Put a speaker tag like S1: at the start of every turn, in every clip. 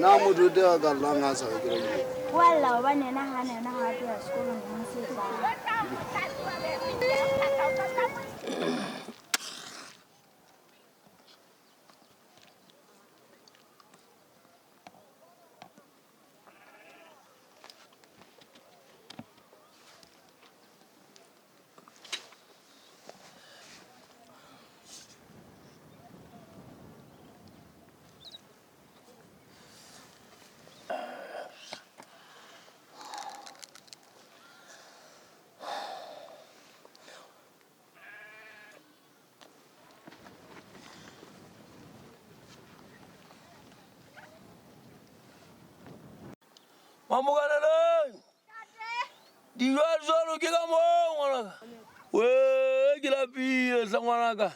S1: Na motho o teng a ka llang a sa rekelwa
S2: O a lla hobane yena ha na yona ha a tlo ya sekolong lemong se tlang.
S3: Mamokaneleng dijo a jalo ke ka moo ngwanaka we ke lapile tlha ngwanaka.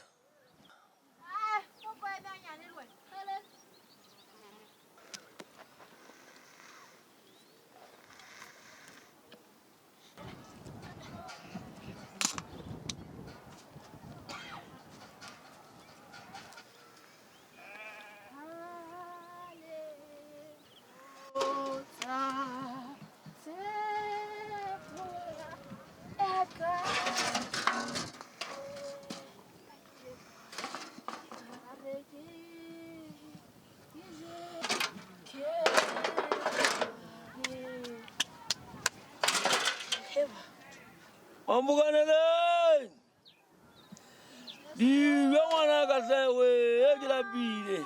S3: Mamokaneleng dijo ngwanaka tlhe we ke lapile.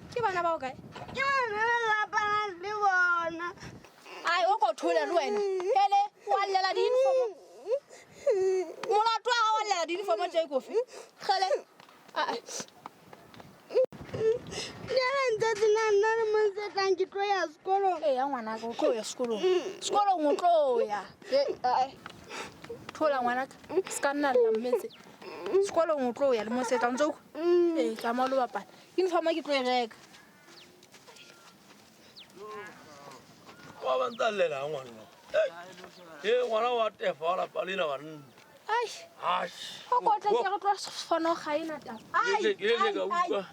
S4: Ke bana ba o kae?
S2: Ke bana ba lapalang le bona.
S4: Ai, o ko thole le wena. Hele, wa llela di-uniform. Molato wa hao wa llela di-uniform tje ke ofe? Kgele. Aa.
S2: Jwale ntsatsi la nna le mong se tlang ke tlo ya sekolong.
S4: Eya ngwanaka, o tlo ya sekolong. Sekolong o tlo ya. Ae. Thola ngwanaka, se ka nna lla mmetse. Sekolong o tlo ya le mong se tlang ntse o utlwa? Ee, tsamaya o lo bapala. Uniform ke tlo e reka.
S3: Wa ba ntsa llela ngwana. E ngwana wa tefa wa lapa lena banna.
S4: Ai. O kotla ke re tlo fono ga ena taba. Ai.
S3: Ke le ka utlwa.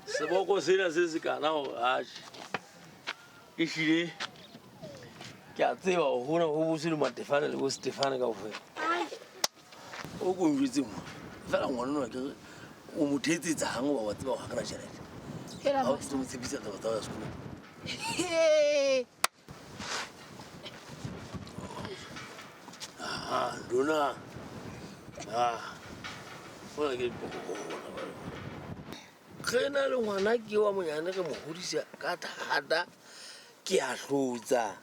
S3: Seboko sena se se kana hore atjhe. Ehlile ke a tseba hore hona ho bose le Matefane le bo Stefane kaofela. O ko njwetse mo. Fela ngwana enwa ke re o mo thetsetsa hang hoba wa tseba hore ha ke na tjhelete.
S4: Hela
S3: Ha o ntso mo tshepisa taba tsa ho ya sekolong. Ah, lona. Ah. Ona ke Re na le ngwana ke wa monyane re mo hodisa ka thata. Ke a hlotsa.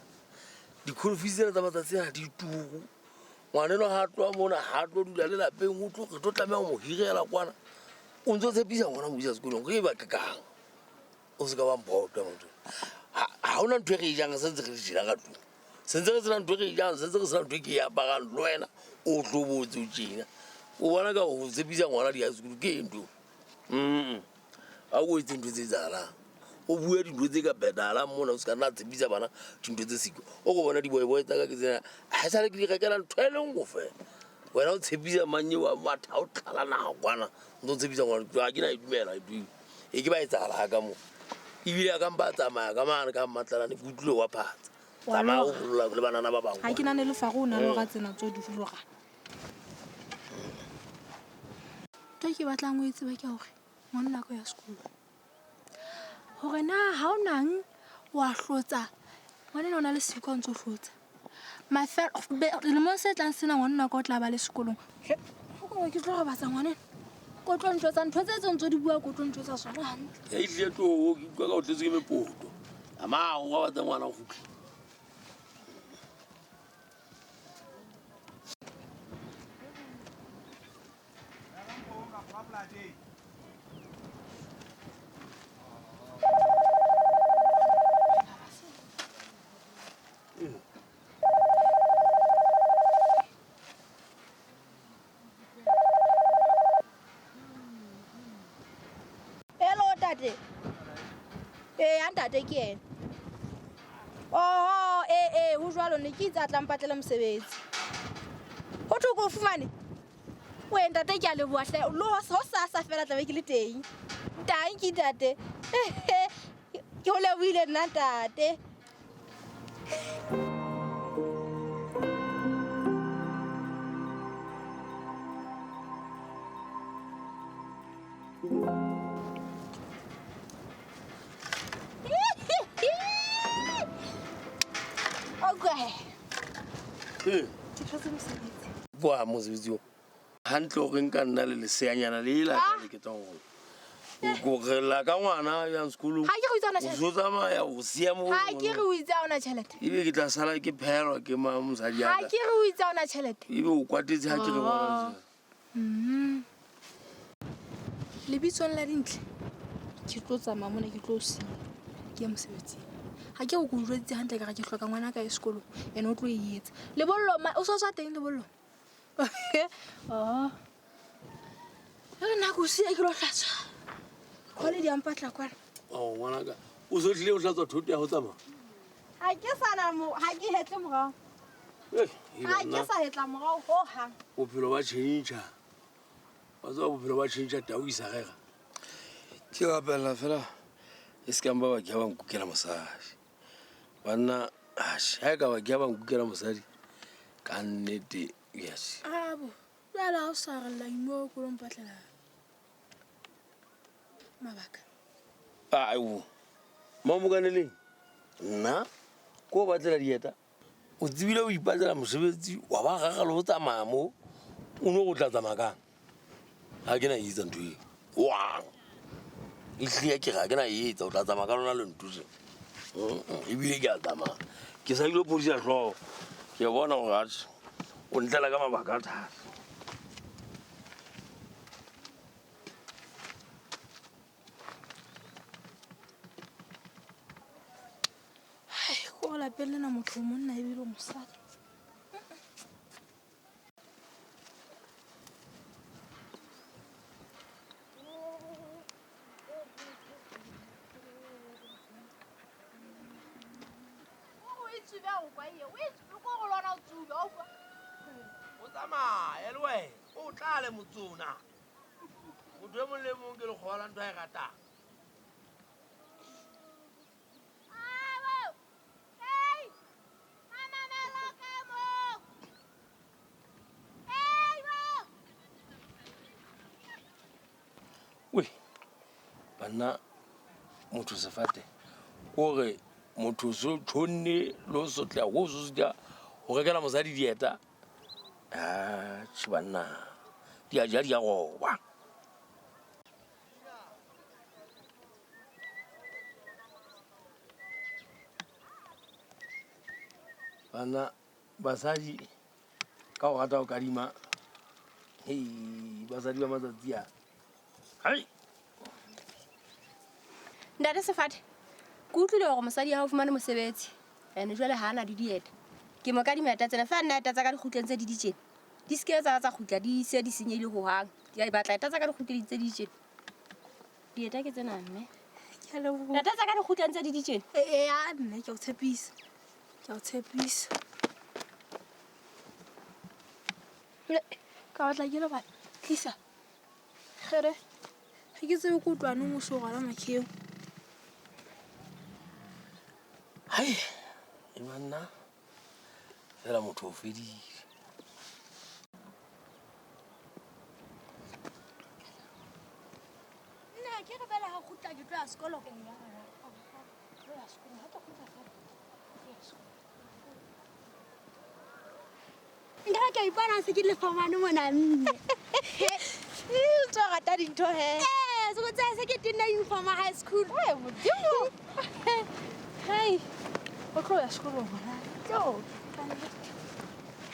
S3: Di-school fees tsena tsa matsatsi ana di turu. Ngwana enwa ha a tloha mona ha tlo dula le lapeng o tlo re tlo tlameha ho mo hirela kwana. O ntso tshepisa ngwana mo isa sekolong re e ba kang. O se ka wa mpota motho. Ha hona ntho e re e jang se ntse re di jela ka tlung. Se ntse re sena ntho e re e jang, se ntse re sena ntho e ke e aparang le wena o hlobotse o tjena. O bona ka ho tshepisa ngwana di ya sekolo ke eng ntho? Ha o etse ntho tse etsahalang. O bue dintho tse ka phethahalang mona o se ka nna tshepisa bana dintho tse siko. O ko bona diboyeboye tsa ka ke tsena ha esale ke di rekela ntho e le nngwe fela. Wena o tshepisa mang eo a matha o tlala naha kwana. O ntso tshepisa ngwana ha ke na e dumela ntho eo. E ke ba etsahala ha ka moo. Ebile a ka mpa a tsamaya ka mane ka Mmatlalane ke utlwile wa phatsa. Tsamaya o bolola le banana ba bang.
S4: Ha ke nahane le Faro o na le hore a tsena tso di lora. Ntho e ke batlang o e tsebe ke hore Monna ko ya sekolong. Hore na ha o nang wa hlotsa, ngwaneno o na le siko o ntso hlotsa. Lemong se tlang sena ngwaneno ka o tla ba le sekolong. Ke tlo robatsa ngwaneno. Ko tlo ntjwetsa ntho tse tse ntso di bua, ko tlo ntjwetsa tsona hantle.
S3: E tlile tlo ke utlwa ka o tletse ke mepoto. Ama o robatsa ngwana o kgutle.
S4: Ntate ke yena. Oho, ee, ho jwalo ne ke itse a tla mpatlela mosebetsi. Ho thwe ko o fumane? Wee ntate ke a leboha hle. Le ho sasa fela tlabe ke le teng. Tanki ntate. Ke ho lebohile nna ntate.
S3: Boa mosebetsi o. Hantle o re nka nna le leseanyana le la ka le ke tswang ho. O re la ka ngwana yang sekolong.
S4: Ha ke re o itse ha ona tjhelete.
S3: O so tsamaya o siya mo.
S4: Ha ke re o itse ha ona tjhelete.
S3: Ebe ke tla sala ke phelwa ke ma mosadi ya
S4: Ha
S3: ka.
S4: ke re o itse ha ona tjhelete.
S3: Ebe o kwatetse ha ke re bona.
S4: Lebitsong la Dintle ke tlo tsamaya mona ke tlo o siya. Ke ye mosebetsing. Ha ke o jwetse hantle ka re ke hloka ngwana ka ye sekolong, ene o tlo e etsa. Lebollo o so tswa teng lebollong. Oh. Re nna ko siya ke lo hlatswa. Khole di a mpatla kwana.
S3: Oh ngwana ka, o so tlile o hlatswa thoto ya ho tsamaya?
S4: Ha ke sana mo, ha ke hetle morao. Ha ke sa hetla morao ho hang.
S3: Bophelo ba tjhentjha. Wa tseba bophelo ba tjhentjha tau e sa rera. Ke rapella fela e se ka mpa ba ke ba nkukela mosadi. Banna, ha e ka ba ke ba nkukela mosadi ka nnete, yes.
S4: Abo, jwale ha o sa re lla imo ko lo mpatlela mabaka.
S3: Aiwo. Mamokaneleng. Nna ko batlela dieta. O tsebile o ipatlela mosebetsi wa ba gaga le ho tsamaya mo. O no go tla tsamaya kang? Ha ke na e etsa ntho eo. Wang. Ehlile ke ga ke na e etsa o tla tsamaya ka lona le ntuse. Ebile ke a tsamaya. Ke sa ile phodisa hlooho. Ke bona hore atjhe o ntlela ka mabaka a thata.
S4: Hai, ko lapeng lena motho o monna ebile o mosadi.
S3: O tsamaye le wena, o tlale motsona. Motho e mong le mong ke lekgowa la ntho a e ratang. Oi, banna motho sefate o re motho so tshonne le ho sotleha ho so sotleha ho rekela mosadi dieta. Atjhe banna, di a ja di a roba. Banna basadi ka ho rata ho kadima, hei, basadi ba matsatsi a. Hai.
S5: Ntate Sefate, ke utlwile hore mosadi ha o fumane mosebetsi ene jwale ha ana le dieta. Ke mo kadima dieta tsena, fa nna dieta tsa ka di kgutleng tse di ditjena. Di se ke tsa kgutla, di se di senyehile hohang. Ke a batla dieta tsa ka di kgutleng tse di ditjena. Dieta ke tsena mme.
S4: Ke a leboha.
S5: Dieta tsa ka di kgutleng tse di ditjena.
S4: Ee, a mme ke a o tshepisa. Ke a o tshepisa. Ka batla ke lo batla. Tlisa. Kgere. Ga ke tsebe ko utlwane o so rwala makheo.
S3: Hai, e banna. Fela motho o fedile.
S2: ke re bela ha kgutla ke tlo ya sekolong. Nka ke ipona se ke le fomane mona mme.
S4: O tswa rata dintho he.
S2: Eh, se go tsaya se ke tena uniform high school.
S4: Eh, modimo. Hei, o tlo ya sekolong ngwana.
S2: Tlo.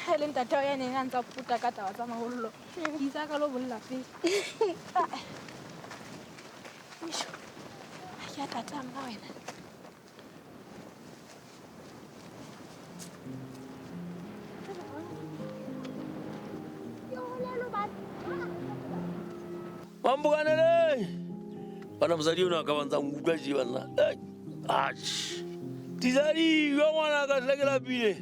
S4: Ha le ntate wa ya neng a ntsa puta ka taba tsa mabollo. Ke itse ka lo bolla pele. Isho. Ha ke a tata mma wena.
S3: Mambokanele! Bana mosadi ona ka ba ntsa nkutlwa tje banna. Atjhe. Tisa dijo ngwana ka hle ke lapile.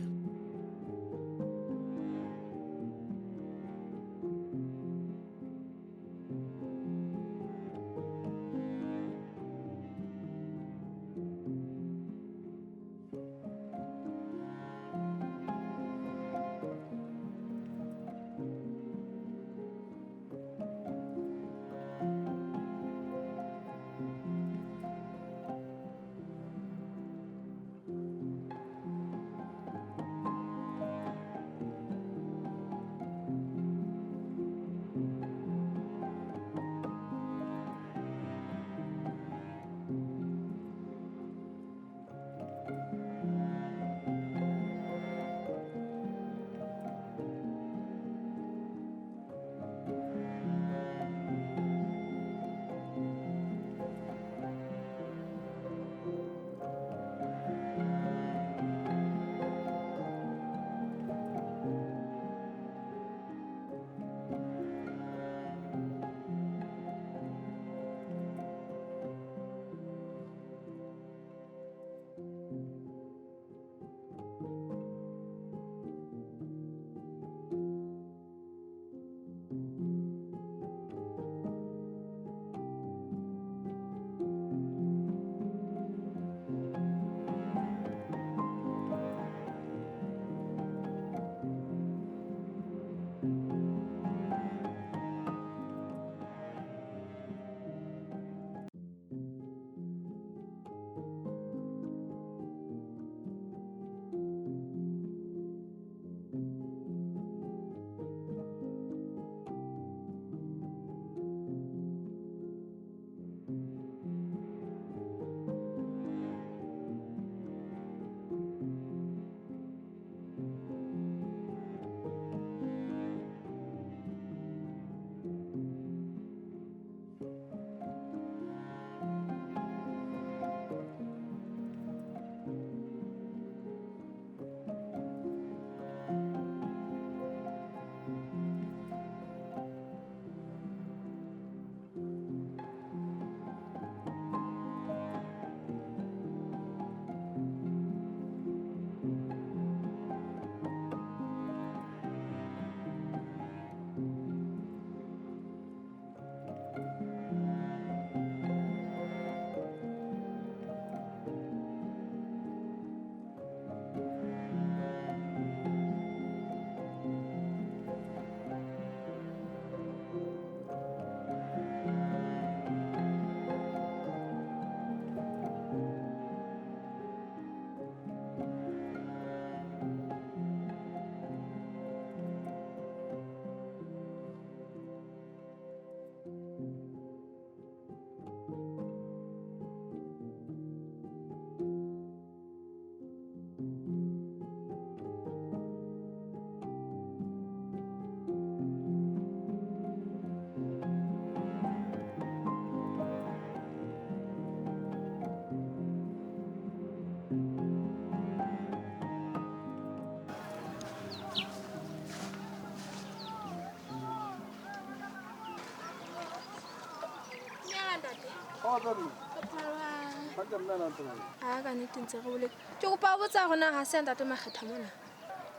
S4: A ka nnete ntse re boletse. Ke kopa ho botsa hore na ha se ntate Makgetha mona.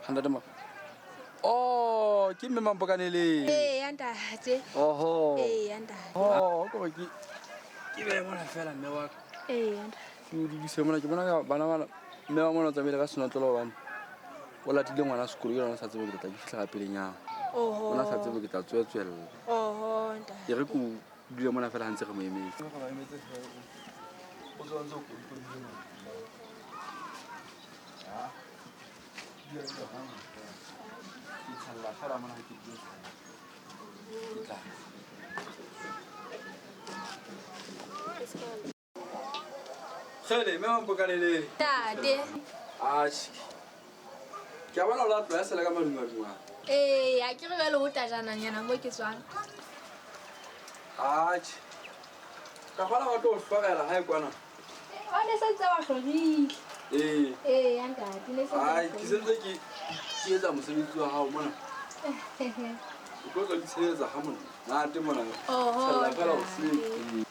S6: Ha ntate ma. Oh, ke mme Mampokanele.
S4: Ee, ntate.
S6: Oho.
S4: Ee, ntate.
S6: Oh, ko ke be mona fela mme wa ka.
S4: Ee, ntate.
S6: Ke o dudise mona ke bona ka bana bana mme wa mona o tsamaile ka senotlolo hobane o latile ngwana sekolo ke yona sa tsebe ke tla ke fihla ka pelenyana.
S4: Oho.
S6: Ona sa tsebe ke tla tswetswella.
S4: Oho, ntate.
S6: Ke re ko Dule mona fela ha ntse re mo emetse. Kgele, mme wa mpokaneleng.
S4: Ntate.
S6: Atjhe. Ke a bona o la tloha sela ka madungwadungwa.
S4: Ee, a ke re jwale ho tajananyana mo ke tswang.
S6: Atjhe. Ka kgona wa tlo hlorela hae kwana.
S4: O ne se ntse ba hlorile.
S6: Ee.
S4: Ee, ya ntate, ne se ntse
S6: Ai, ke sentse ke etsa mosebetsi wa hao mona. O tlo tla di tshehetsa ha monate mona.
S4: Oho,
S6: Tshella fela hoseng.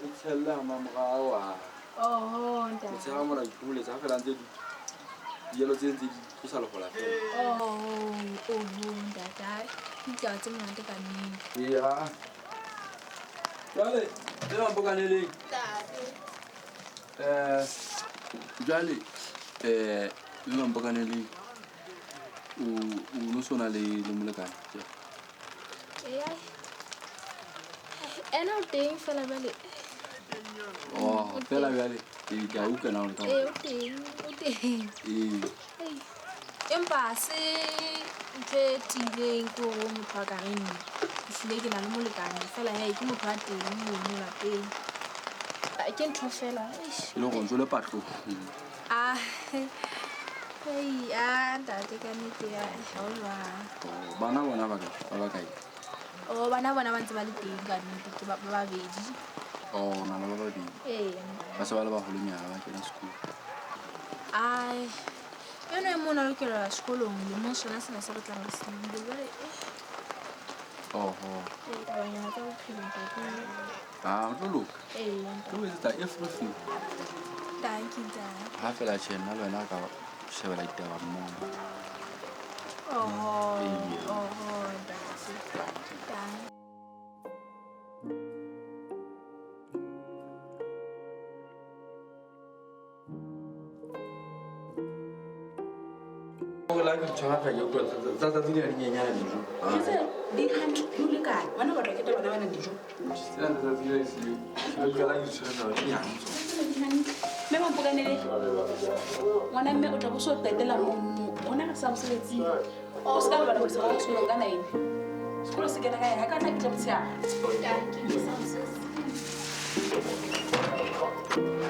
S6: O tshelle ha mamorao a.
S4: Oho, ntate.
S6: Motshehare mona ke phomoletsa ha fela ntse di dijalo tse ntse di tlosa lehola fela.
S4: Oho, oho, ntate. Ke ditaba tse monate ka nnete.
S6: Ee, ha. Jwale, le mampokaneleng.
S4: Ntate.
S6: Jwale, le mampokaneleng. O no so na le molekane.
S4: Ee. Ena o teng fela jwale.
S6: Oh, fela jwale. Ee, ke a utlwa na o le ka.
S4: Ee, o teng, o teng.
S6: Ee.
S4: Empa se ntho e tiileng ke hore motho a ka reng ehlile ke na le molekane fela hee ke motho a teng mono lapeng. Ke ntho fela.
S6: E le hore o ntso le patlong.
S4: Ah. Ei, a ntate ka nnete ya ha o jwang.
S6: Oh, bana bona ba ba kae?
S4: Oh, bana bona ba ntse ba le teng ka nnete ke ba babedi.
S6: Oh, na le ba babedi.
S4: Ee.
S6: Ba se ba le baholonyana ba kena sekolo.
S4: Ai. Eno e mona lokela sekolong lemong sona sena se re tlang re se lebile jwale.
S6: Oho.
S4: Ee, tabanyana tsa bophelo ntate.
S6: Ah, o tlo loka.
S4: Ee.
S6: Tlo etsetsa everything.
S4: Thank you, ntate.
S6: Ha fela tjhe nna le wena ka shebela ditaba mmoho.
S4: Oho, oho, ntate. Thank you.
S6: La ke tshwara fa ke utlwa tsa tsatsi le dinyenyana dijo.
S7: Ke di hantle di le kae? Bana ba tla bana bana dijo.
S6: Tsena tsatsi le se ke la ke tshwara ke yang tso.
S7: Mme mampokanele. Ngwana mme o tla bo so qetela mo rona re sa mosebetsing. O se ka lebala ho isa sekolong ka 9. Sekolo se kena ka ha ka tla ke tla motshehare.
S4: Thank you.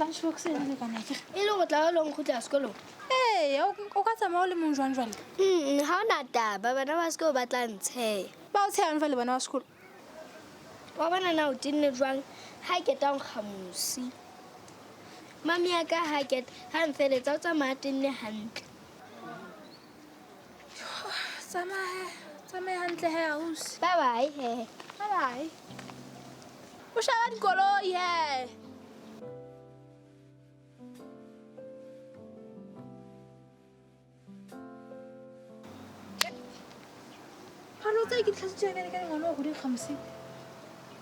S4: Lunchbox e le kana ke.
S2: E le go tla o long khutla sekolong.
S4: Ee, o ka tsamaya o le mong jwang jwale?
S2: Ha ona taba, bana ba sekolo ba tla ntsheya.
S4: Ba o tshehang jwale bana ba sekolo?
S2: Wa bona na o tenne jwang ha ke ta nkga mosi. Mami ya ka ha ke ha mfeletsa o tsamaya tenne hantle.
S4: Tsamaya, tsamaya hantle he ausi.
S2: Bye bye he.
S4: Bye bye. O shaba dikoloi he. Pano tse ke tlhatsitse ka ka ngwana wa go di kgamsi.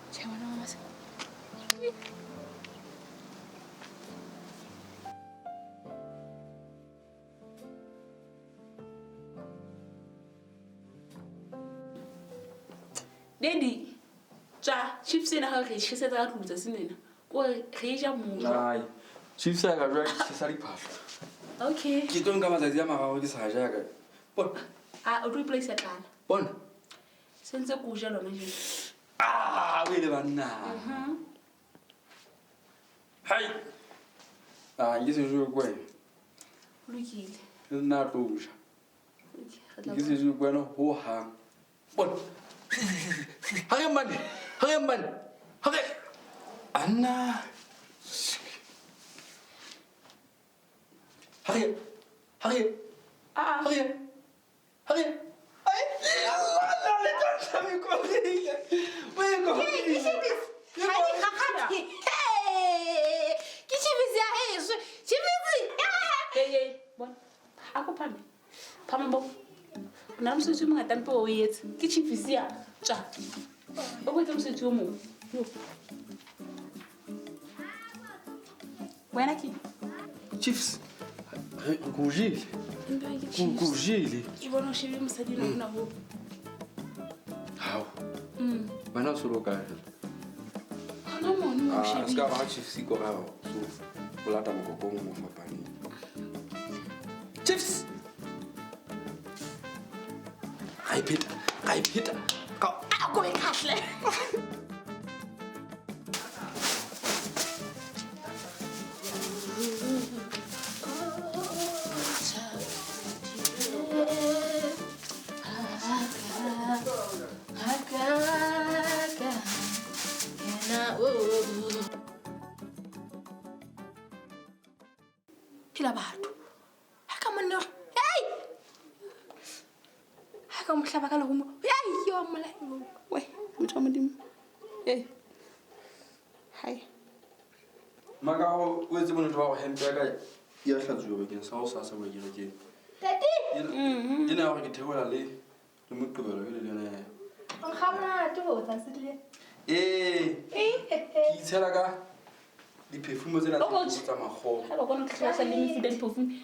S4: Tjhe ngwana wa mase.
S7: Daddy, tswa chips ena ga re tjhesetsa ka tlung tsatsing lena. Ko re e ja mojo.
S6: Ai, chips ya ka jwa ke tjhesa diphahlo.
S7: Okay.
S6: Ke tlo nka matsatsi a mararo ke sa ja ka. Bona.
S7: A o tlo ipolaisa tlala.
S6: Bona.
S7: Se ntse ko ja lona jeno.
S6: Ah, o ile banna. Hai. Ah, ke se joe ko wena.
S7: Lokile.
S6: Le nna a tlo ja.
S7: Okay, re tla
S6: Ke se joe ko wena hohang. Bona. Ha re mmane. Ha re mmane. Ha re. Anna. Ha re. Ha re.
S7: Ah.
S6: Ha re. Ha re. Ai, Allah, Allah, le tla me korile. O e korile.
S4: Ha di kgakgathe. Hey! Ke chips ya heso. Chips.
S7: Hey, hey, bona. A ko phame. Phame bo. O na le mosebetsi o mongata mpe o etse. Ke chips ya. Tswa. O ko etse mosebetsi o mong. Yo. Wena ke?
S6: Chips. Re ko jele.
S7: Empa ke
S6: Ko
S7: chips.
S6: jele.
S7: Ke bona o shebile mosadi enwa hona hoo.
S6: Hao. Wena o se lo kae?
S7: Hona mono o
S6: Ah, se
S7: shebile.
S6: ka ba chips ko ra so o lata mokoko o mo fapaneng. Chips. Ga e pheta, ga e pheta. Ka
S7: A ko e khahle. Phela batho.
S4: Ha ka monna hore, hey! Ha ka mo hlaba ka lerumo. Hey, yo mmolai.
S7: We, motho wa Modimo. Eh. Hai.
S6: Maka o etse bonnete ba hore hempe ya ka e a hlatsuwa bakeng sa hosasa ho ya kerekeng.
S2: Daddy.
S6: Ena ya hore ke theohela le Moqebelo e le yona ya.
S4: Nkga monate ho tsatsi le.
S6: Ee. Ke itshela ka di-perfume tsena
S7: O kotsi.
S6: tsa makgowa.
S7: Ha ba kgone ho hlalosa le mefuta ya di-perfume.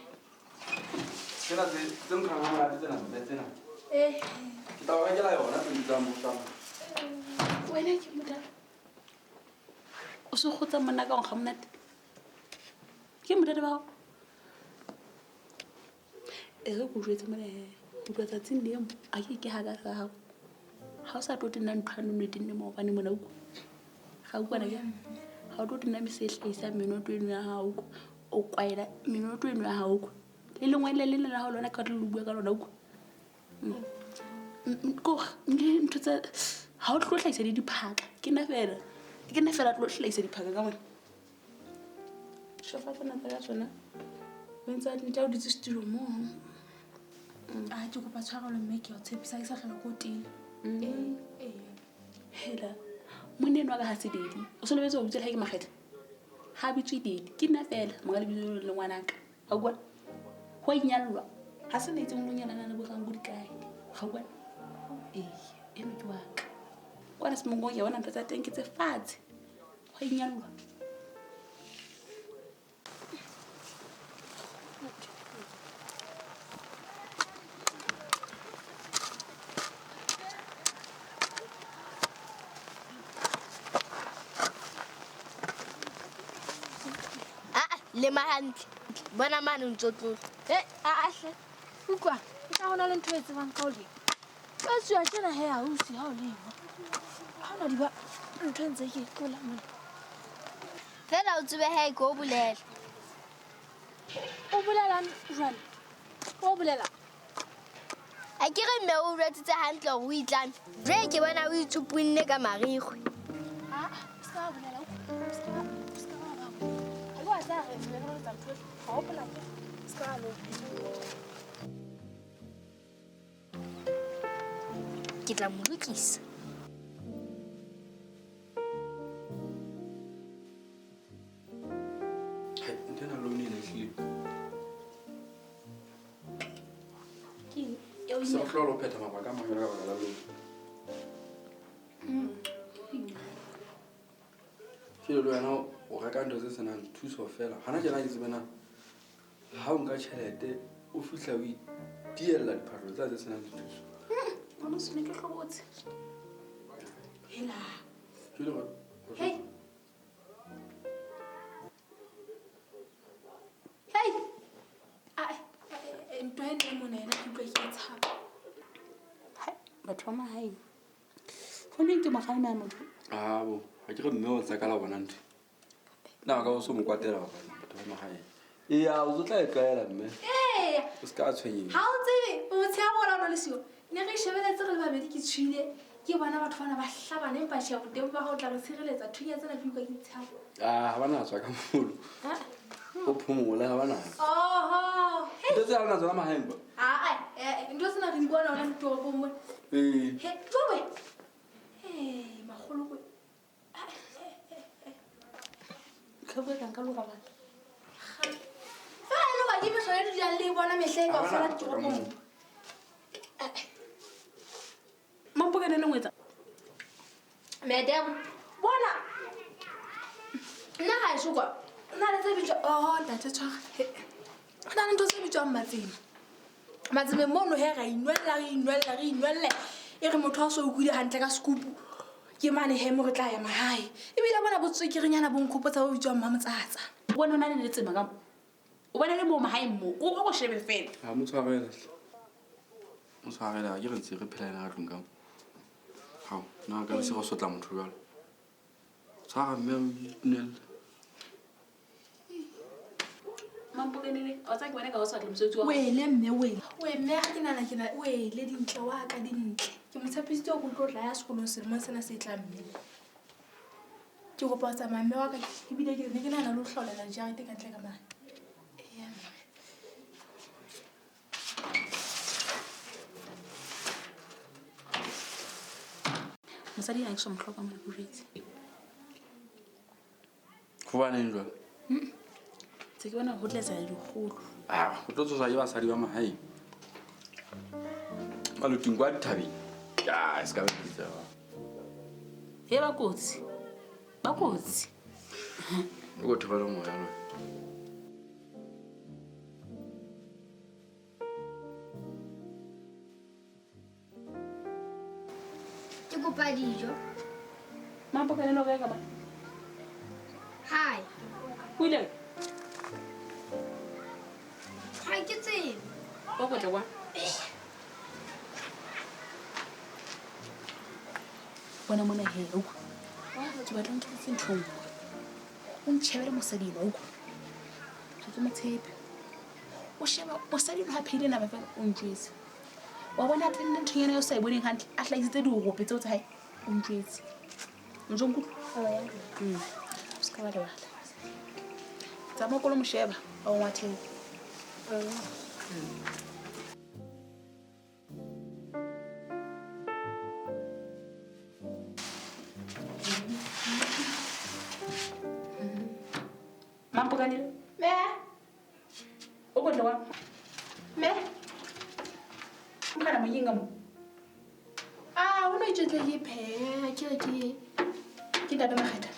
S6: Tsena tse nkgang ha monate tsena, mme tsena.
S4: Eh.
S6: Ke tla o rekela yona tse bitswang mohlang.
S7: Wena ke modala. O se kgotsa monna ka nkga monate. Ke modala ba hao. E re ko jwetse mona he. Utlwa tsatsing le mo a ke ke ha ka sa hao. Ha o sa tlo tena ntho ya nono e tenne maobane mona utlwa. Ga utlwana ke? Ha o tlo tena mese e hlahisang menoto eno ya hao utlwa. O kwaela menoto eno ya hao utlwa. Le lengwe le le la hao lona ka le bua ka lona utlwa. Ko ntho tsa ha o tlo hlahisa le diphaka. Ke nna fela. Ke nna fela tlo hlahisa diphaka ka mona. Shofa tsena tsa ka tsona. O ntse a ntse o dutse studio mo.
S4: Ah, ke kopa tshwarelo mme ke a o tshepisa ke sa hlola ko teng. Eh.
S7: Hela. Monna enwa ka ha se daddy. O se lebetse ho bitsela ha ke makgetha. Ha bitswe daddy. Ke nna fela monga lebitso le ngwanaka. Ha o utlwa? Ho a inyallwa. Ha se le itseng lo nyalana le bo rango di kae. Ga o utlwa? Ee, eno ke wa ka. Kwana semongong ke bona ntho tsa teng ke tse fatshe. Ho a inyallwa.
S2: Ah, lema hantle. Bona mane o ntso tlola.
S4: Eh, a a hle. Utlwa, ke tla hona le ntho e tsebang ka ho lema. Ka tswa tjena he ausi ha o lema. Ha ona di ba ntho e ntse ke tlola mona.
S2: Fela o tsebe he ke o bolela.
S4: O bolelang jwale? O bolela?
S2: A ke re mme o jwetsitse hantle hore o itlame. Jwale ke bona o itsupunne ka marikgwe.
S4: Ah, se ka bolela. Se ka ba bolela. Ha ke wa tsa re re re tsa ntho. Ha o hopola ke se ka lo.
S2: Ke tla mo lokisa.
S6: Hai, ntho ena loan ena ehlile.
S7: Ke eng? Ya o
S6: Se
S7: inyalla.
S6: re hlola ho phetha mabaka a mang jwalo ka baka la loan. Ke le wena o reka ntho tse senang thuso fela. Hana tjena ke tsebe na ha o nka tjhelete o fihla o itiella diphahlo tsa tse senang dithuso.
S7: Ngwana o sene ke hlobotse.
S4: Hey. Hey. Ai, ntho e nne mona yena ke utlwa ke e tshaba.
S7: Hai, batho ba mahaeng. Foneng ke mokgalema motho.
S6: Abo, ha ke re mme o tsa ka la bona ntho. Na ka o so mo kwatela batho ba mahaeng. Eya, o tlo tla e tlwaela mme.
S4: Eya.
S6: O se ka tshwenyeha.
S4: Ha o tsebe, o tsheha bona o le siyo. Ne re shebeletse re le babedi ke tshwile. Ke bona batho bana ba hlabana empa tjhe boteng ba hao tla re tshireletsa thunya tsena ke utlwa ke tshaba.
S6: Ah, ha bana tswa ka molo.
S4: Ha?
S6: O phomola ha bana.
S4: Oho. Hey.
S6: Ntho tse ha bana tsona mahaeng ba.
S4: Ah, ntho tsena re di bona hona ditoropong mona.
S6: Ee.
S4: He, jowe. Hey, makgolo ko.
S7: Ka bua ka nka lo robala.
S4: Fa e le wa ke mehlolo e dulang le e bona mehleng kaofela ditoropong.
S7: Mampokane le ngwetsa.
S4: Madam, bona. Nna ha e kwa. Nna le tse bitswa oh ntate tshwara. Ho na le ntho tse bitswang matsema. Matsemeng mono he ra inwella re inwella re inwella. E re motho a so utlwile hantle ka scoop. Ke mane he mo re tla ya mahae. Ebile bona botswekerenyana bo nkhopotsa bo bitswang Mmamotsatsa.
S7: O bona ho na le letsema ka mo. O bona le mo mahaeng mo. O go shebe fela.
S6: Ha mo tshwarele. Mo tshwarele ha ke re ntse re phela ena ka tlung ka mo. Hao, na ka se go sotla motho jwalo. Tshwara mme o itunelle.
S7: Mampokane o tsa ke bona ka o sa tle mosebetsi wa.
S4: Wele mme wele. We mme ha ke nana ke na wele dintle wa ka dintle. Ke mo tshepisitse hore o tlo tla ya sekolong selemong sena se tlang mme. Ke kopa ho tsamaya mme wa ka ebile ke ne ke nahana le ho hlolela jarete ka ntle ka mane. Eya mme.
S7: Mosadi ha ke so mo hloka mona ke jwetse.
S6: Hobaneng jwale?
S7: Tse ke bona ho tla etsahala dikgolo.
S6: Ah, ho tlo tsoswa ke basadi ba mahaeng. Maluting kwa dithabeng. Ah, se ka ba bitsa.
S7: He ba kotsi. Ba kotsi.
S6: O go thobela moya lo.
S2: Ke kopa dijo.
S7: Mampokane no kae ka ba?
S2: Hi.
S7: O ile?
S2: Ha ke tsebe.
S7: O go tla kwa? Bona mona he, o kwa. Ke batla o nketsetse ntho e nngwe. O ntjhebele mosadi enwa, o kwa. Ha ke mo tshepe. O sheba mosadi enwa ha pheile nama fela o ntjwetse. Wa bona a tenne nthonyana eo o sa e boneng hantle, a hlahisitse dirope tseo tsa hae, o ntjwetse. O ntso nkutlwa? O se ka wa lebala. Tsamaya o ko lo mo sheba, a o ngwathele. Mampokane?
S4: Me.
S7: O go tla wa?
S4: Me.
S7: Mkhana moyinga mo.
S4: Ah, o no itjetle ke pheha, ke re ke
S7: ke ntate Makgetha.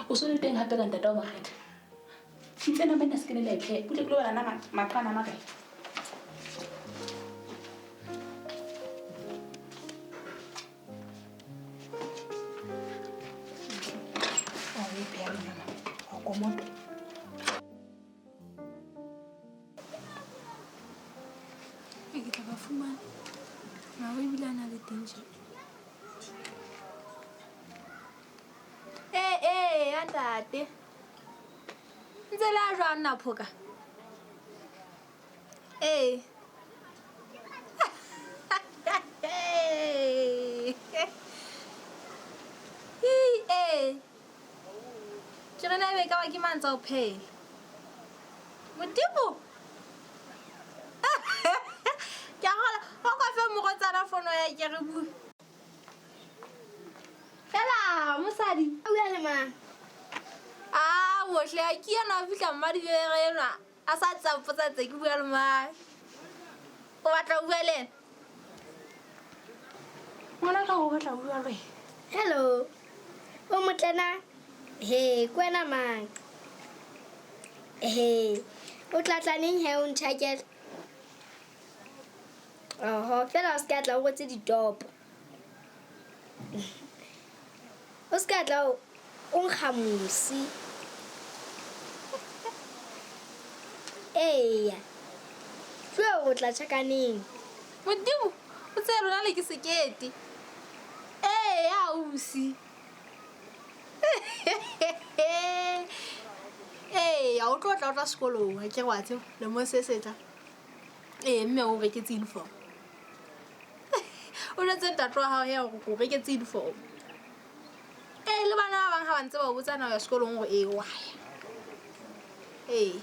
S7: O so le teng hape ka ntate wa Makgetha. Ke tsena mena se ke le la iphe. Pule ke lo bala nama maqana a makae.
S4: O e pheha nama. O komoto. Ke tla ba fumana. Maro ebile a na le teng tje. Ee, ya ntate. Ntse le a jwang na phoka? Ee. Ee. Ke re na ebe ka ba ke mang tsa ho phela? Modimo. Ke a kgolwa, o ka fe morwetsana fono ya ke re bue. Fela mosadi.
S2: O bua le mang?
S4: Ah, bohle ha ke yena a fihla mmadibere enwa a sa tsa mpotsa tse ke bua le mang. O batla ho bua le ena? Ngwana ka o batla ho bua le wena.
S2: Hello. O motle na? He, ke wena mang? He, o tla tla neng he o ntjhakele? Oho, fela o se ka tla o rwetse ditopo. O se ka tla o nkga mosi. Eya. Jwale o tla tjhakaneng.
S4: Modimo, o tseye lona le ke sekete. Eya, ausi. Eya, o tlo tla o tla sekolong, ha ke re wa tseba, lemong se setla. Ee, mme o reketse uniform. O jwetse ntate wa hao he hore ke o reketse uniform. Ee, le bana ba bang ha ba ntse ba o botsa na o ya sekolong hore ee, wa ya. Ee.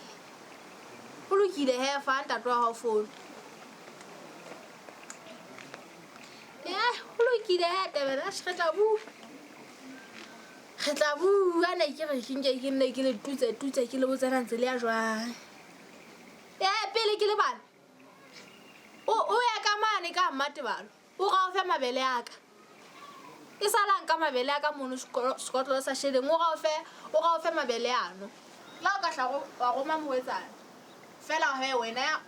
S4: Ho lokile he, fa ntate wa hao fono. Ee, ho lokile he, Tebele, atjhe re tla bua. Re tla bua, ne ke re ke nke ke nne ke le tutse tutse ke le botse na ntse le ya jwang. Ee, pele ke lebala. O ya ka mane ka Mmatebalo, o re a o fe mabele a ka. E sala nka mabele a ka mono sekotlolo sa sheleng, o re a o fe, o re a o fe mabele ano. Le ha o ka hla wa roma morwetsana, feela he wena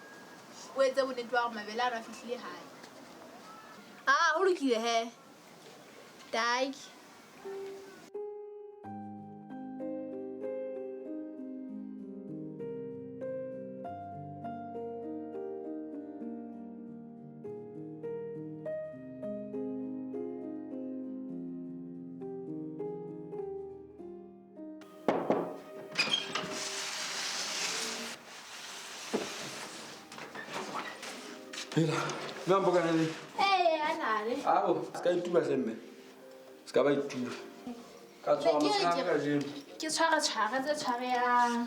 S4: o etse bonnete ba hore mabele ano a fihlile hae. Ah, ho lokile he. Dankie.
S6: Hela, mme a mpokane le?
S4: Ee, a na le.
S6: Ao, se ka ituba hle mme. Se ka ba ituba. Ka tshwara motshehare kajeno.
S4: Ke tshwara tshwara tse tshwarehang.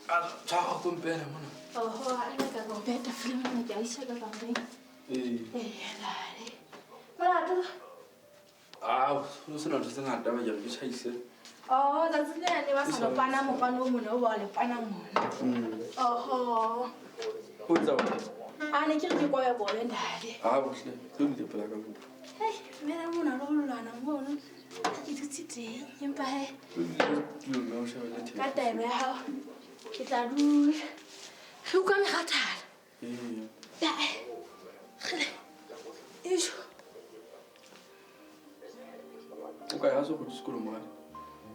S6: A tshwara kompela mona.
S4: Oho, ha nna ka go beha tafoleng mona, ke a isa ka kamoreng.
S6: Ee.
S4: Ee, nale. Molato?
S6: Ao, ho sena ntho tse ngata ba ke re ke tjhaise.
S4: Oho, tsatsi lena ne ba sa lopana mopano o mona, o ba o lepana mona. Oho.
S6: O etsa eng?
S4: A ne ke re ke kobe kobe ntate.
S6: Ao hle, tlo dule pela ka kopo.
S4: Hei, mme mona lo lwana mono. Ke dutse teng, empa he.
S6: Tlo dule tulo mme o shebelle TV.
S4: Ka taelo ya hao, ke tla dula. Re utlwa mekgathala.
S6: Ee.
S4: Kgele. Eish.
S6: O kae ha se kgutle sekolong moradi?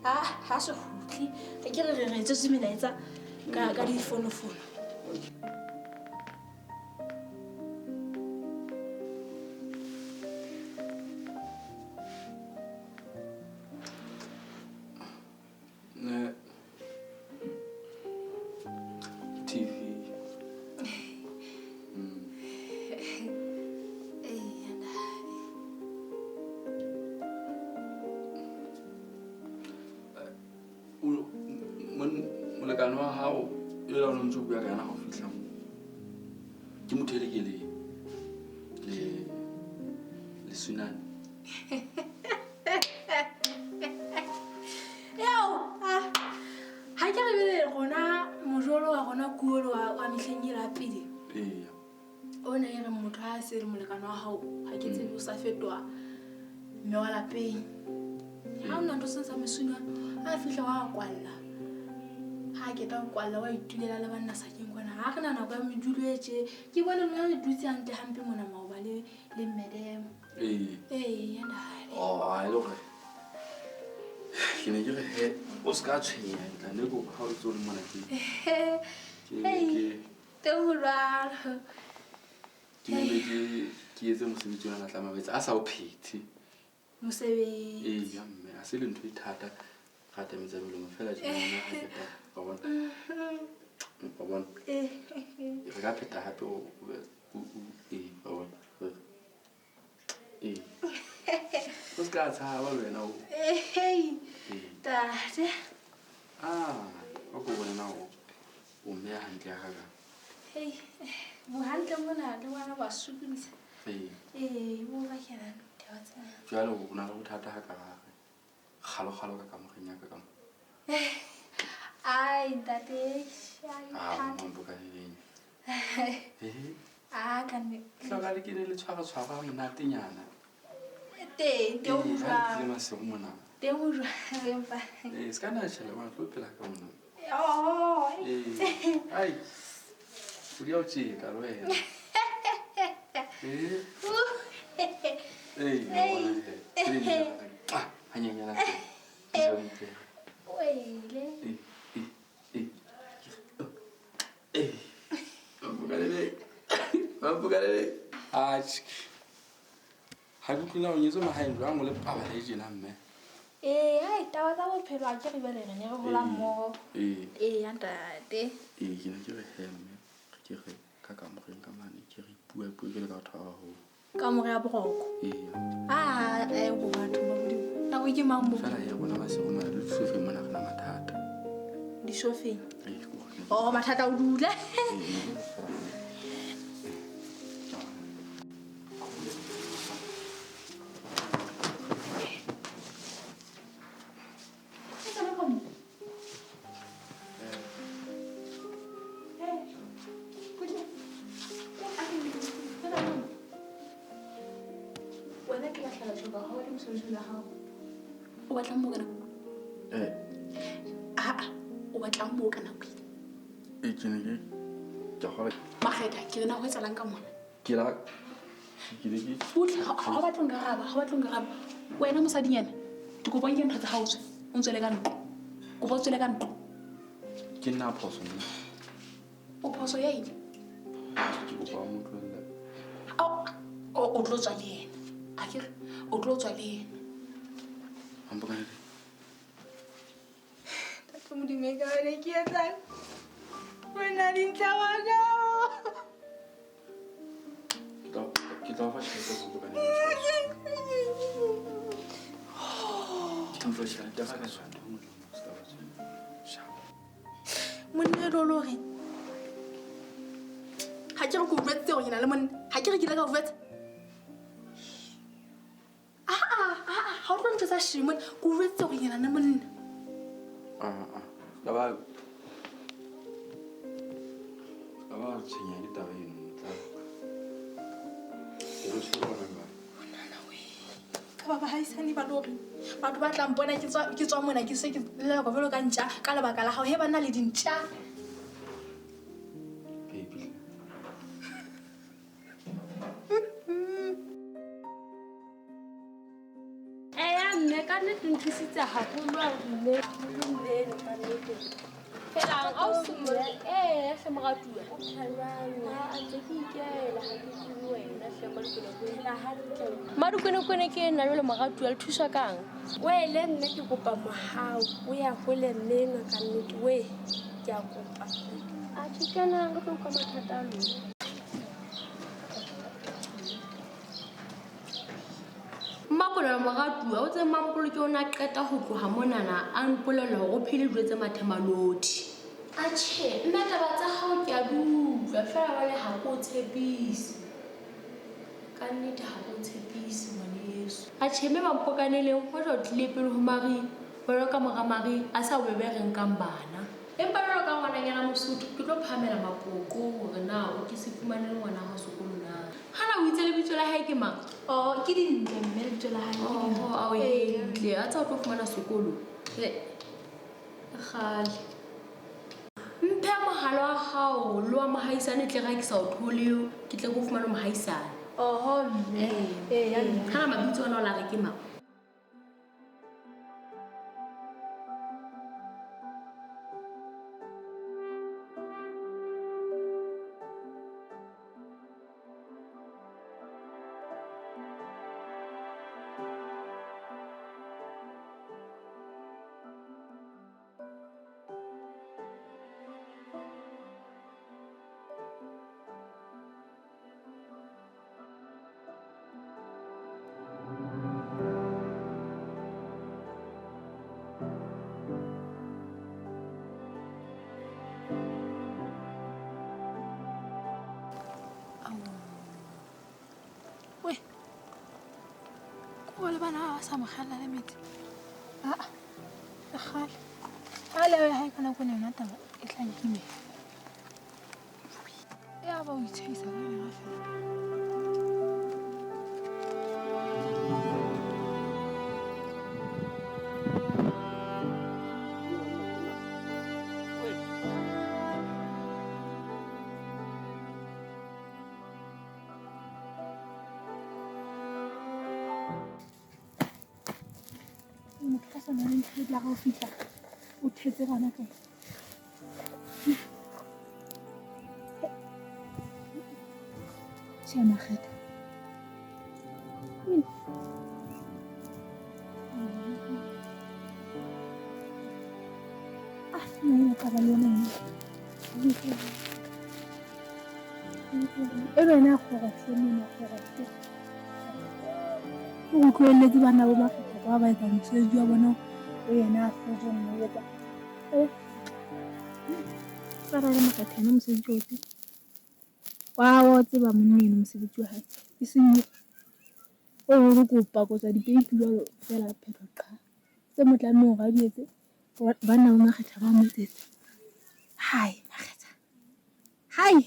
S4: Ah, ha se kgutle. Re ke re re re etsetse melaetsa ka difonofono.
S6: Ne. TV. Molekane wa hao ela o ntse o bua ka yena ha o fihla mo. Ke motho e le ke le sunane.
S4: Eo, ha ke re bele rona mojolo wa rona kuolo wa mehleng e la pele.
S6: Eya.
S4: O ne e re motho ha se le molekane wa hao, ha ke tsebe o sa fetoha mme wa lapeng. Ha o na ntho se sa mesunane, ha fihla wa kwalla. Ha ke tla kwalla wa itulela le banna sakeng kwana. Ha re na nako ya medulo e tje. Ke bone lona le dutse hantle hampe mona maoba le mmedemo.
S6: Ee.
S4: Ee, ntate.
S6: Oh, ha e le hore ke ne ke re he o se ka tshwenyeha, ke tla ne ke ha o ntse o le mona ke
S4: Hei, teng ho jwalo.
S6: Ke ne ke etse mosebetsi ona tla mabetse a sa o phethe.
S4: Mosebetsi.
S6: Ee, ya mme, ha se le ntho e thata. Ra atametsa melomo fela tjena ha ke ta, wa bona? Wa bona? Re ka pheta hape o ee, wa bona? Ee. O se ka tshaba le wena o.
S4: Hei, tate.
S6: Ah, o ko bone na o mme ya hantle ya ka.
S4: Hei, bo hantle mona le ngwana ba sokodisa.
S6: Ee.
S4: Ee, bo ba kena ditaba tsena.
S6: Jwale o na le bothata ha ka gare. Kgalo kgalo ka kamoreng ya ka ka mo.
S4: Ai, ntate, ai,
S6: Ah,
S4: thata.
S6: mambo ka leng. Eh?
S4: Ah, ka nne.
S6: Hloka le ke ne le tshwara tshwara monatenyana.
S4: Teng, teng ho
S6: Ee, ha le
S4: jwang?
S6: tlile masigo mona.
S4: Teng ho jwang, empa.
S6: Ee, se ka nna tjhela, wa tlo phela ka mona.
S4: Oh,
S6: Ee, ai. O di a o tjeka le wena. Ee. Ee, wa bona he. Ke le ah, Hanyenyana fela.
S2: Wele.
S6: Eh. Mampokanele. Mampokanele. Atjhe. Ha ke utlwe na o nyetswe mahaeng jwang o le pabale tjena mme?
S4: Ee, ai taba tsa bophelo a ke re jwale re ne re hola mmoho.
S6: Ee.
S4: Ee, ntate.
S6: Ee, ke ne ke re he mme, re ke re ka kamoreng ka mane ke re bua puo jwalo ka batho ba baholo.
S4: Kamore ya boroko.
S6: Ee.
S4: Ah, ai bo batho ba Modimo. Nako ke mang mo?
S6: Fela he rona masigo mona le disofeng mona re na mathata.
S4: Disofeng?
S6: Ee, ke hore.
S4: Oh, mathata o dula.
S6: Ee.
S7: O batlang moo ka nako?
S6: Eh.
S7: Aa, o batlang moo ka nako
S6: e? Ke ne ke kgola.
S7: Makgetha, ke re na ho etsahalang ka mona?
S6: Ke la ke ne ke
S7: Butle, ha o batle ho nkaraba, ha o batle ho nkaraba. Wena mosadinyana, ke kopa o nke ntho tsa hao o tswe, o ntswele ka ntlo. Kopa o tswele ka ntlo.
S6: Ke nna phoso mme.
S7: O phoso ya eng?
S6: Ke kopa o mo tlohelle.
S7: O tlo tswa le yena. Akere o tlo tswa le yena.
S6: Mampokanele.
S4: Ntate Modimo e ka ba ne ke etsang? Wena dintle wa ka.
S6: Ke tla o fa tjhelete Mampokanele. Ke tla o fa tjhelete ya ka ka tshwana.
S4: Monna elo lo reng? Ha ke re ke o jwetsitse hore ke na le monna. Ha ke re ke ile ka o jwetsa. Ha o tlo ntjwetsa shame monna, ke o jwetsitse hore ke na le monna.
S6: Ah. Ka ba tshwenya ke taba eno, tla. Ke re tshwere hona jwale.
S4: Nana we. Ka ba bahaisane ba lo reng? Batho ba tla mpona ke tswa mona ke se ke lelekwa jwalo ka ntja ka lebaka la hao he ba na le dintja.
S6: Baby.
S8: Eya mme ka nnete nthusitse haholo mme mme ka nnete. Fela a o se ee hle moratuwa. O phela jwang? A ntse ke ikela ha ke tsebe wena hle Madikwenekwane. Phela hantle. Madikwenekwane ke ena jwale moratuwa le thuswa kang? Wele mme ke kopa mohau o ya hole mme enwa ka nnete we ke a kopa. Atjhe kenang re tlo utlwa mathata a lona. Mmapolelo moratuwa o tse Mampoloke o na qeta ho tloha monana a mpolella hore o phele dijo tse mathemalodi. Atjhe, nna taba tsa hao ke a di utlwa fela jwale ha ke o tshepise. Ka nnete ha ke o tshepise ngwaneso. Atjhe mme Mampokaneleng hoja o tlile pele ho mariha, jwalo ka mora mariha a sa bobebe re nkang bana. Empa jwalo ka ngwananyana Mosotho ke tlo phahamela mapoko hore na o ke se fumane le ngwana hao sekolo na. Hana o itse lebitso la hae ke mang?
S4: Oh, ke Dintle mme lebitso la hae ke Dintle.
S8: Oh, ao Dintle, a tsa o tlo fumana sekolo. Kgale. Mphe mohala wa hao le wa mohaisane tle re ha ke sa o thole ke tle ke o fumane mohaisane.
S4: Oho mme. Ee, ya mme.
S8: Hana mabitso ana o la re ke mang?
S4: Le bana ba sa mo kgalla le metsi. Aa, le kgale. Ha le hae ka nako yona taba e tla nkimela. Ya ba o itshehisa ka yona fela. Ka sona le ntho e tla ga o fihla o thetse bana ka. Tjhe Makgetha. Ah, nna taba le yona ena. E wena a kgorohle mona kgorohle. O go tlohelletse bana bo Makgetha kwa ba etsa mosebetsi wa bona o yena a hlotseng ho etsa. Tshwara le Makgetha yena mosebetsi wa tseba. Wa o tseba monna eno mosebetsi wa hae. E seng o hore ko pakotsa dipeipi jwalo fela phetho qha. Tse mo tlamehang hore a di etse banna ba Makgetha ba mo etsetsa. Hai Makgetha. Hai.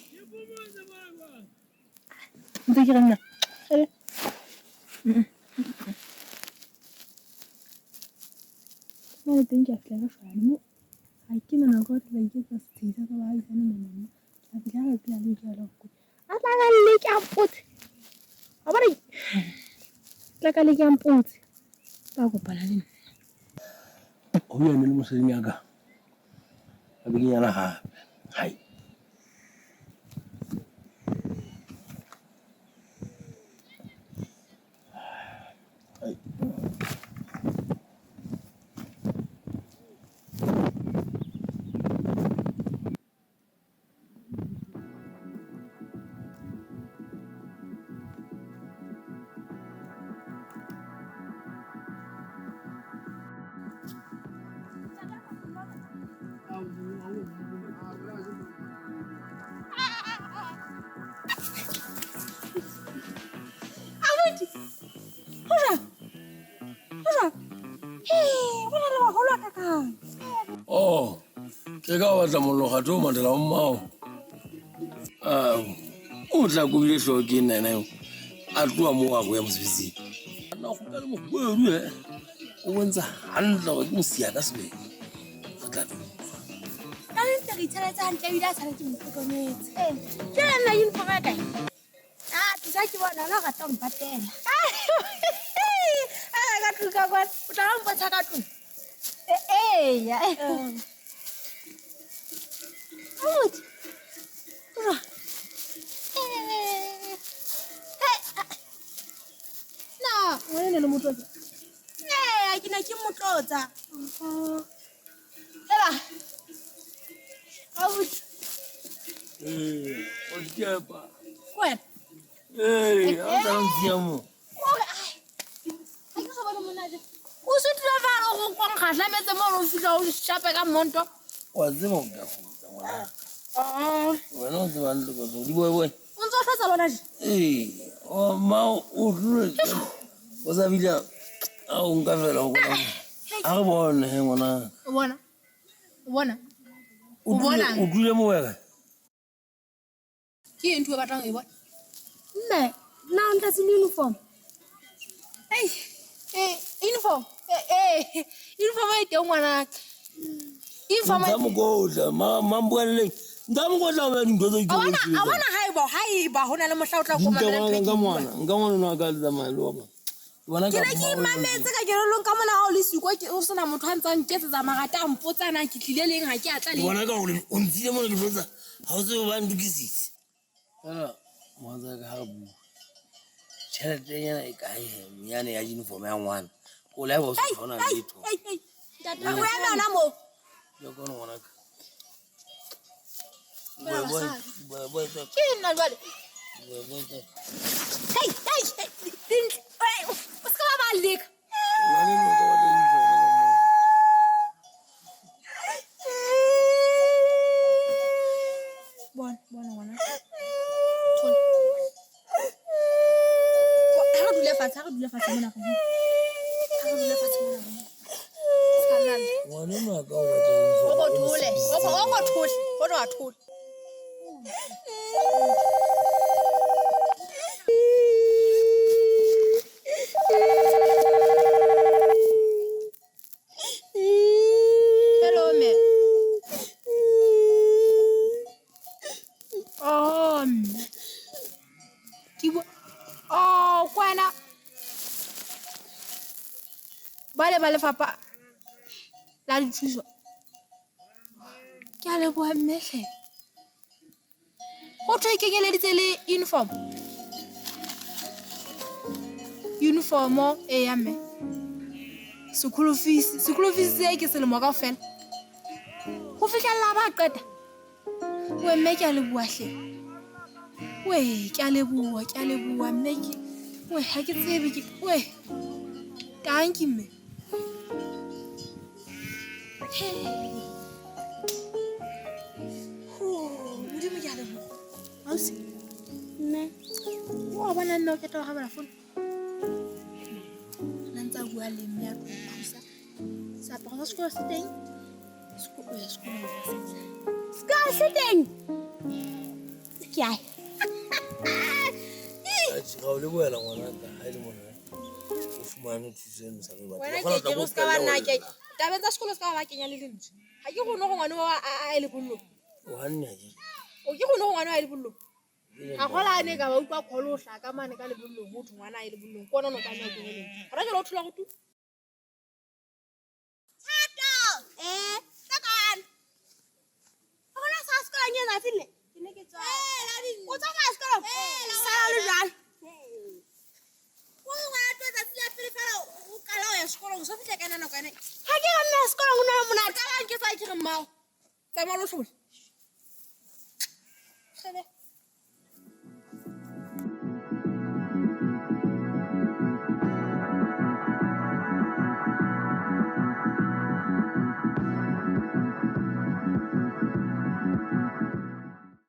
S4: Ntse ke re nna. Jwale teng ke a fihla ka shwalane mo. Ha ke na nako ya ho tla iketsa setshehisa sa baahisane mona. Ke a fihla ka tsela le jwalo. A tla ka leke a mpotse. Wa bona? Tla ka leke a mpotse. Ba kopana le nna.
S3: Ho yane le mosading ya ka. A be ke nyala hape. Hai.
S4: Abuti. Ho jwang? Ho jwang? Hee, ho na le baholo a kakang.
S3: Oh, ke ka o batla mollo kgathe o mathela ho mmao. O tla kobile hlooho ke nna ena eo. A tloha moo a go ya mosebetsing. Nna o kgutla le mohodu he. O bontsha hantle hore ke mosia ka sebele. Re tla dula.
S5: Ka ntse re itsheletse hantle ebile a sale ke mo hlokometse. Jwale nna uniform ya kae? Ah, tlisa ke bona la rata ho mpatela. Ah, ka tlung ka kwana. O tla mpontsha ka tlung. Eya. Abuti. Ho jwang? Na,
S4: Wena le motlotsa.
S5: Ee, ke ne ke motlotsa. Eba. Abuti.
S3: O dikepa.
S5: Wena.
S3: Ee, a tla ntsiya mo.
S5: Ore ai. Ha ke so bone monna je. O sutlile fela go nkgahlametse mo o fihla o shape ka mmonto.
S3: Wa tseba o ka kgutla ngwana. Wena o tseba hantle ka tseo. Di boy.
S5: O ntse o hlotsa lona je.
S3: Ee, o ma o tlile. O sa bile a o nka fela ho bona. A re bone he ngwana.
S4: O bona? O bona?
S3: O bonang? O tlile mo wena.
S4: Ke eng ntho e batlang ho e bona?
S2: Mme, na o ntlatse le uniform?
S4: Ei, uniform. Uniform e teng ngwanaka. Uniform.
S3: Nka mokotla, mambueleng. Nka mokotla o beha dintho tse
S4: A bona haeba ho na le mohla o tla
S3: komana le ntho. Nka ngwana nwa ka le tsamaya le wa bona.
S4: Ke ne ke imametse ka kelellong ka mona ha o le siko ke o sena motho a ntsa nketsetsa marata a mpotsa na ke tlile leng ha ke a tla leng.
S3: Bona ka hore o ntshile mona ke hlotsa ha o tsebe ba ndukisitse. Fela mohatsaka ha bua. Tjhelete nyana e kae he nyane ya uniform ya ngwana. O la ba o se hona letho.
S5: Ntate, o eme hona moo.
S3: Le kona ngwanaka. Boy.
S4: Ke nna jwale.
S3: Boy.
S4: Hey, dintle. O se ka ba leka.
S3: Ngwana o ka batla uniform ka moo.
S4: Bona ngwana. Thola. Ha re dule fatshe mona re. Ha re dule fatshe mona re. Ska lla.
S3: Ngwana o ka batla uniform.
S4: O thole. O thole. Hello, me. Oh, ke bua. Oh, kwana. Ba le ba lefapha. La dithuso. Ke a leboha mme hle. Ho thwe e kenyeleditse le uniform. Uniform e ya mme. School fees, school fees se ke selemo kaofela. Ho fihlella ba qeta. We mme ke a leboha hle. We ke a leboha mme ke. We ha ke tsebe ke we. Thank you mme. Hey. Oh, Modimo ke a leboha. Ausi. Mme. O bona nna o keta ho habala phone. Nna ntsa bua le mme a thusa. Seaparo sa sekolo se teng. Sekolo ya sekolo.
S5: Sekolo se teng. Ke a.
S3: Ga o lebohela ngwanaka ha e le mona o fumane thuso eno sa re batla.
S4: Wena ke ke se ka ba nna ke. Tabeng tsa sekolo se ka ba kenya le lentswe. Ha ke gone go ngwana wa a e lebollong.
S3: O hanne ha ke.
S4: O ke gone go ngwana wa e lebollong. Ha gola a ne ka ba utlwa kholo o hlaka mane ka lebollong ho thwe ngwana a e lebollong. Ke ona no tlameha o kenye lentswe. Hona jwale o thola go tu.
S5: Thato. Sakana. Hona sa sekolong e tsatsi le. Ke ne ke tswa. O tswa ka sekolong? Sala le jwalo. O ngwana tlo tsatsi la pele fela o qala ho ya sekolong, so fihla ka ena nako ena. Ha ke re nna sekolong o na le monate. Ka ke tswa ke re mmao.
S4: Tsamaya lo hlole. Kgele.